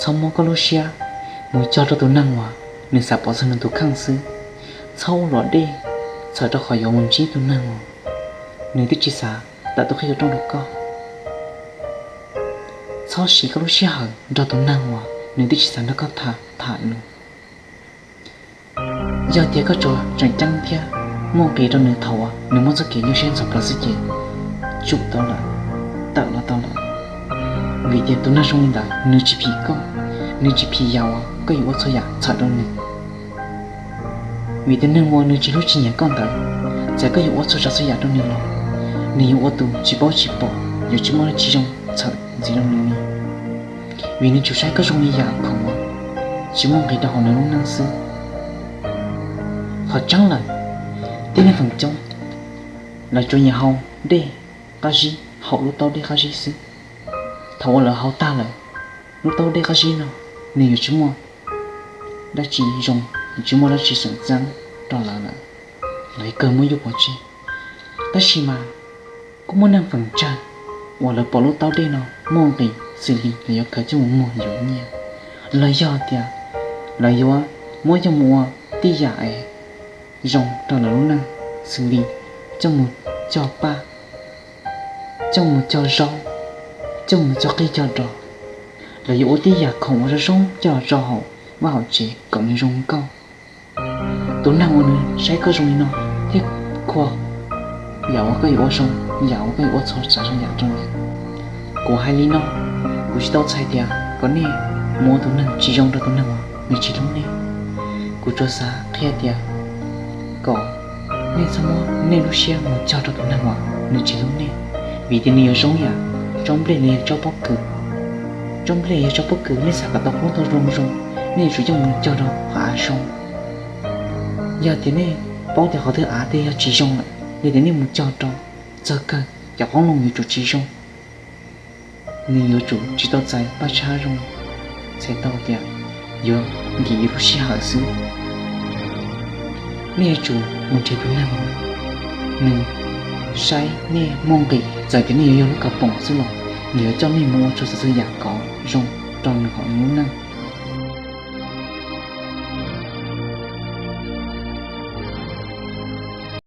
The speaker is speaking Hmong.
Txhob muab koj lub siab mus cog rau tus neeg uas nws xav pov txog nws tus kheej xwb. Txhob ua luam dej txhawm rau qhov yuav mus ntsib tus neeg uas nws twb tsis xav tawm tus kheej yuav rooj rau koj. Txhob siv koj lub sij hawm nrog tus neeg uas nws twb tsis xav nrog koj tham tham lus. Yog tias koj tsuas tseem ceeb thiab muaj nqis rau nws thaum uas nws muaj txoj kev nyuaj siab ntxhov plawv xwb ces tsum tau lawm, tawm los tau lawm. Vim tias tus neeg zoo li ntawd nws tsis phim koj, nws tsis phim yam uas koj yuav ua txhua yam txhawm rau nws. Vim tias neeg uas nws tsis hlub tsis nyiam koj ntawd, txawm koj yuav ua txhua tsav txhua yam rau nws los, nws yuav ua tus tsis paub tsis pom, yuav tsis muaj dab tsi zoo txhawm ntxiv rau nws li. Vim nws tsuas saib koj zoo li yam khoom uas tsis muaj nqis rau hauv nws lub neej xwb. Qhov tseeb lawm, tib neeg feem coob lawv tsuas nyiam haus dej qab zib, haus lub taub dej qab zib xwb. Thaum uas lawv haus tag lawm lub taub dej qab zib no, nws yuav tsis muaj dab tsi zoo, yuav tsis muaj dab tsi xeem txeeb rau lawv lawm, lawv kawg muab yuj pov tseg. Tab sis mas kuj muaj neeg feem tsawg uas lawv pom lub taub dej no muaj nqis xws li lawv yuav khaws coj mus muag yuav nyiaj, los yog tias lawv yuav muab coj mus ua tib yam es zoo rau lawv lub neej, xws li coj mus cog paj, coj mus cog zaub, coj mus cog qij cog dos, los yuav ua tib yam khoom uas zoo zoo coj los tso hauv vaj hauv tsev kom nws zoo nkauj. Tus neeg uas nws saib koj zoo li no thiaj khuv yam uas koj yuav ua zoo, yam uas koj yuav ua txhua tsav txhua yam rau nws. Kuv hais li no, kuv tsis tau txhais tias kom nej mus ua tus neeg tsis zoo rau tus neeg uas nws tsis hlub nej. Kuv tsuas xav qhia tias kom nej txhob muab nej lub siab mus cog rau tus neeg uas nws tsis hlub nej, vim tias nws yuav zoo yam tsob nplej los yog tsob pob kws. Tsob nplej yog tsob pob kws nej xav kom tau qoob tau loo zoo, nej yuav tsum coj mus cog rau qhov av zoo. Yog tias nej paub tias qhov twg av twg yog tsis zoo lawm, yog tias nej mus cog rau txog kawg cov qoob loo yuav tsum tsis zoo, nws yuav tsum tsis tau txais paj tshab zoo, txhais tau tias yuav nkim yus lub sij hawm xwb. Nej yuav tsum mus nrhiav tus neeg uas nws saib nej muaj nqis, txawm tias nej yuav yog lub kav poom xwb los nws yuav coj nej mus ua txhua txhua yam kom zoo rau nws hauv nws lub neej.